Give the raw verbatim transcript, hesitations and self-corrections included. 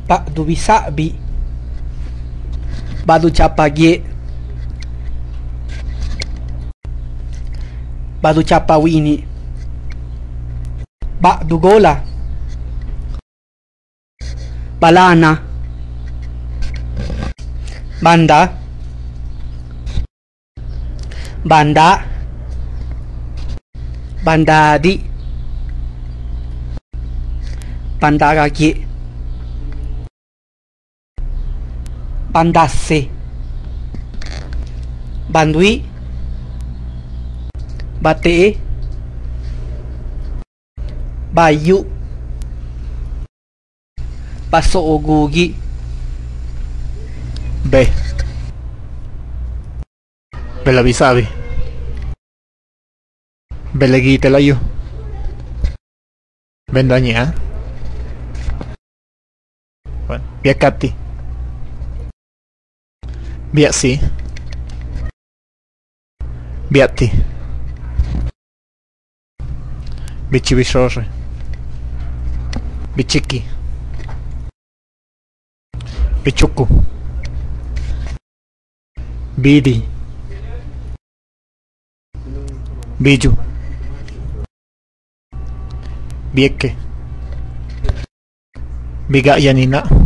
Baꞌduꞌ bisaꞌbiꞌ. Baꞌduꞌ chapa guieꞌ. Baꞌduꞌ chapa huiiniꞌ. Baꞌduꞌ gola. Balana. Banda. Bandaꞌ. Bandadiꞌ. Bandagaguieꞌ. Bandase. Banduí. Bateꞌ. Bayuꞌ. Basoo guguiꞌ. Be. Bela bisaabi. Bele guite layu. Bendañiaa. Bueno, biacati. Biaꞌsi. Biaꞌti. Bichi bixhoxe. Bichiqui. Bichucu. Bidi. Bidxu. Bieque. Bigaꞌyaꞌ ni naꞌ.